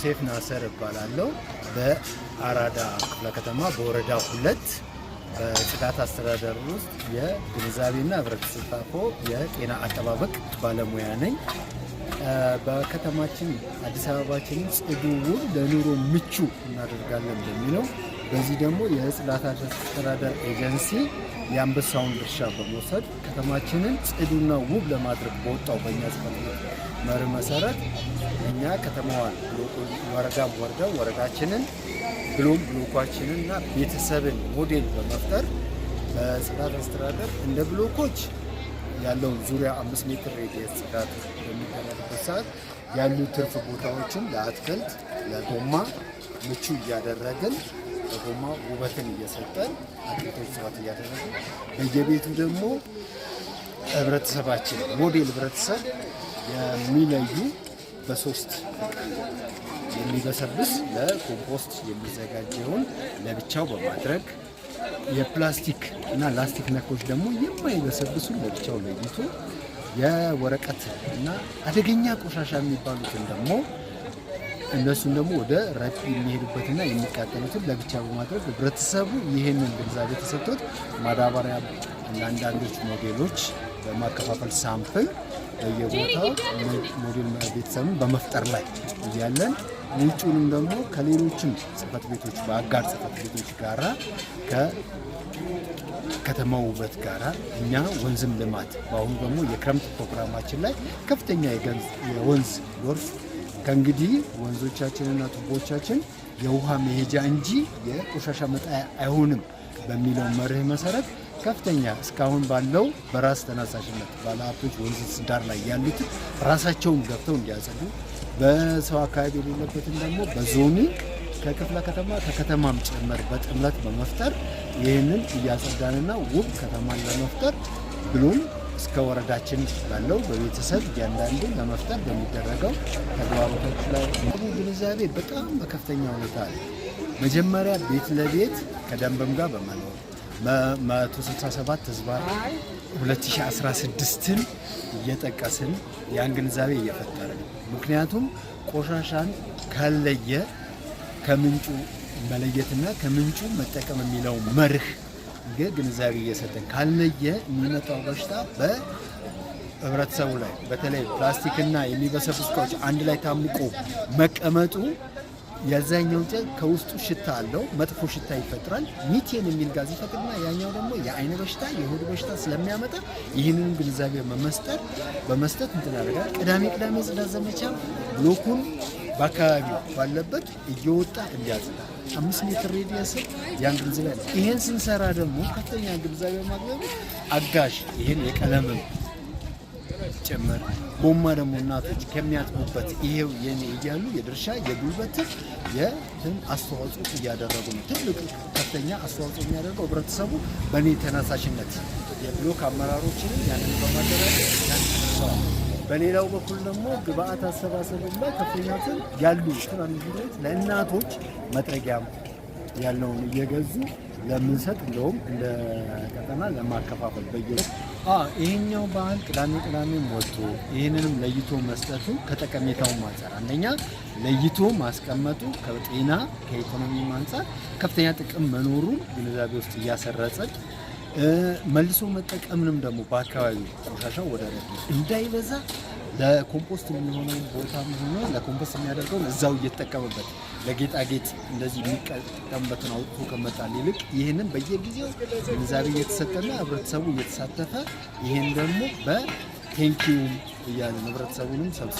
ዮሴፍ ናሰር እባላለሁ። በአራዳ ክፍለ ከተማ በወረዳ 2 በጽዳት አስተዳደር ውስጥ የግንዛቤና ህብረት ተሳትፎ የጤና አጠባበቅ ባለሙያ ነኝ። በከተማችን አዲስ አበባችንን ጽዱ፣ ውብ፣ ለኑሮ ምቹ እናደርጋለን በሚለው፣ በዚህ ደግሞ የጽዳት አስተዳደር ኤጀንሲ የአንበሳውን ድርሻ በመውሰድ ከተማችንን ጽዱና ውብ ለማድረግ በወጣው በእኛ ጽሕፈት ቤት መርህ መሰረት እኛ ከተማዋን ወረዳም ወርደው ወረዳችንን ብሎም ብሎኳችንንና ቤተሰብን ሞዴል በመፍጠር በጽዳት አስተዳደር እንደ ብሎኮች ያለውን ዙሪያ 5 ሜትር radius ጽዳት በሚደረግበት ሰዓት ያሉ ትርፍ ቦታዎችን ለአትክልት፣ ለጎማ ምቹ እያደረግን፣ ለጎማ ውበትን እየሰጠን፣ አትክልቶች ጽዳት እያደረግን፣ በየቤቱ ደግሞ ህብረተሰባችን ሞዴል ህብረተሰብ የሚለዩ በሶስት የሚበሰብስ ለኮምፖስት የሚዘጋጀውን ለብቻው በማድረግ፣ የፕላስቲክ እና ላስቲክ ነኮች ደግሞ የማይበሰብሱ ለብቻው ለይቶ፣ የወረቀት እና አደገኛ ቆሻሻ የሚባሉትን ደግሞ እነሱን ደግሞ ወደ ረጲ የሚሄዱበትና የሚቃጠሉትን ለብቻ በማድረግ፣ ህብረተሰቡ ይህንን ግንዛቤ ተሰጥቶት ማዳበሪያ ለአንዳንዶች ሞዴሎች በማከፋፈል sample በየቦታው ሞዴል ቤተሰብን በመፍጠር ላይ እያለን፣ ውጩንም ደግሞ ከሌሎችም ጽህፈት ቤቶች በአጋር ጽህፈት ቤቶች ጋራ ከከተማው ውበት ጋራ እኛ ወንዝም ልማት በአሁኑ ደግሞ የክረምት ፕሮግራማችን ላይ ከፍተኛ የወንዝ ጎርፍ ከእንግዲህ ወንዞቻችንና ቱቦቻችን የውሃ መሄጃ እንጂ የቆሻሻ መጣያ አይሆንም በሚለው መርህ መሰረት ከፍተኛ እስካሁን ባለው በራስ ተነሳሽነት ባለሀብቶች ወንዝ ዳር ላይ ያሉትን ራሳቸውን ገብተው እንዲያጸዱ፣ በሰው አካባቢ የሌለበትን ደግሞ በ zoning ከክፍለ ከተማ ከከተማም ጭምር በጥምረት በመፍጠር ይህንን እያጸዳንና ውብ ከተማን ለመፍጠር ብሎም እስከ ወረዳችን ባለው በቤተሰብ እያንዳንዱ ለመፍጠር በሚደረገው ተግባሮቶች ላይ ግንዛቤ በጣም በከፍተኛ ሁኔታ አለ። መጀመሪያ ቤት ለቤት ከደንብም ጋር በመኖር 167/2016ን እየጠቀስን ያን ግንዛቤ እየፈጠርን፣ ምክንያቱም ቆሻሻን ካለየ ከምንጩ መለየትና ከምንጩ መጠቀም የሚለው መርህ ግንዛቤ እየሰጠን ካለየ የሚመጣው በሽታ በህብረተሰቡ ላይ በተለይ ፕላስቲክና የሚበሰብሱ እቃዎች አንድ ላይ ታምቆ መቀመጡ የዛኛው ጨ ከውስጡ ሽታ አለው፣ መጥፎ ሽታ ይፈጥራል። ሚቴን የሚል ጋዝ ይፈጥርና ያኛው ደግሞ የአይን በሽታ፣ የሆድ በሽታ ስለሚያመጣ ይህንን ግንዛቤ በመስጠት እንትን ያደርጋል። ቅዳሜ ቅዳሜ ጽዳት ዘመቻ ብሎኩን በአካባቢው ባለበት እየወጣ እንዲያጽዳ 5 ሜትር radius ያን ግንዛቤ አለ። ይህን ስንሰራ ደግሞ ከፍተኛ ግንዛቤ ማግኘቱ አጋዥ ይህን የቀለምም ጭምር ጎማ ደግሞ እናቶች ከሚያጥቡበት ይሄው የኔ እያሉ የድርሻ የጉልበት የትን አስተዋጽኦ እያደረጉ ነው። ትልቅ ከፍተኛ አስተዋጽኦ የሚያደርገው ህብረተሰቡ በእኔ ተነሳሽነት የብሎክ አመራሮችንም ያንን በማደራጀት ያን በሌላው በኩል ደግሞ ግብአት አሰባሰብም ላይ ከፍተኛ ያሉ ትናንሽ ለእናቶች መጥረጊያም ያለውን እየገዙ ለምንሰጥ እንደውም እንደ ቀጠና ለማከፋፈል በየ ይሄኛው ባህል ቅዳሜ ቅዳሜም ወጥቶ ይህንንም ለይቶ መስጠቱ ከጠቀሜታው አንጻር አንደኛ ለይቶ ማስቀመጡ ከጤና ከኢኮኖሚ አንጻር ከፍተኛ ጥቅም መኖሩን ግንዛቤ ውስጥ እያሰረጸን፣ መልሶ መጠቀምንም ደግሞ በአካባቢው ቆሻሻው ወደ እንዳይበዛ ለኮምፖስት የሚሆነውን ቦታ ሆነ ለኮምፖስት የሚያደርገውን እዛው እየተጠቀመበት፣ ለጌጣጌጥ እንደዚህ የሚጠቀምበትን አውጥቶ ከመጣል ይልቅ ይህንን በየጊዜው ግንዛቤ እየተሰጠና ህብረተሰቡ እየተሳተፈ ይህን ደግሞ በ thank you ም እያለን ህብረተሰቡንም ሰብስበን